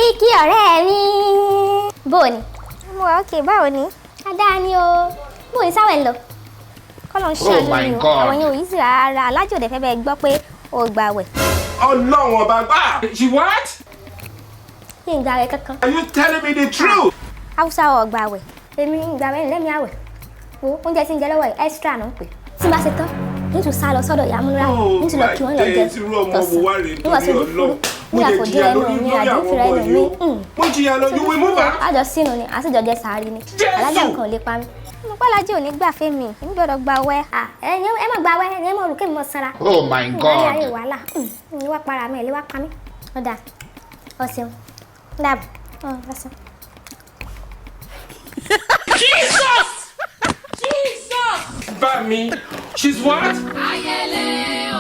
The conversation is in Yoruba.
Kíkí ọ̀rẹ́ mi. Bó ni? Mo wà ókè, báwo ni? Adá ni o. Bó ni sáwẹ̀ ń lọ? Kọ́lọ̀ ń ṣàánú Oh my mi o. God. Àwọn yẹn ò yí sí rárá. Alájò dẹ̀ fẹ́ bẹ́ẹ̀ gbọ́ pé o gbàwẹ̀. Ọlọ́run ọba gbà. She what? Kí n gbàwẹ̀ kankan. Are you telling me the truth? Haúsá ò gbàwẹ̀. Èmi ń gbàwẹ̀ lẹ́mìí àwẹ̀. Wo oúnjẹ tí ń jẹ lọ́wọ́ yìí extra ló ń pè. Tí n bá ṣe tán, n tún sá lọ sọ́dọ̀ ìyá Múnira. Oh N tún lọ kí wọ́n lọ my jẹ days, irú ọmọ wo wá rèé Níwọ̀n torí sojú Ọlọ́run? fúru. Mo Ní lè àfòjú jìyà ẹnu lórí mi, lórí àwọn àdúfìrà ọmọ ẹnu yìí mi. o. Mo jìyà lọ, you will move out. Àjọ sínú ni, àtijọ́ jẹ sàárì ni. Jésù! Alájà kan ò lè pa mí. Mo pẹ́ lájẹ́ òní gbà fẹ́ mi, èmi gbọ́dọ̀ gba wẹ́. Ẹ̀yin ẹ má gba wẹ́, ẹ̀yin ẹ má rò kémi mọ́ sanra. Oh my Ìwà ayé God. wàhálà. Ní wá para mi, ẹ̀ lè wá pa mí. Ọ̀dà, ọ̀sẹ̀ dàbọ̀, ọ̀sẹ̀. Jesus! Jesus! Bá mi. She's what? Ayẹlẹ.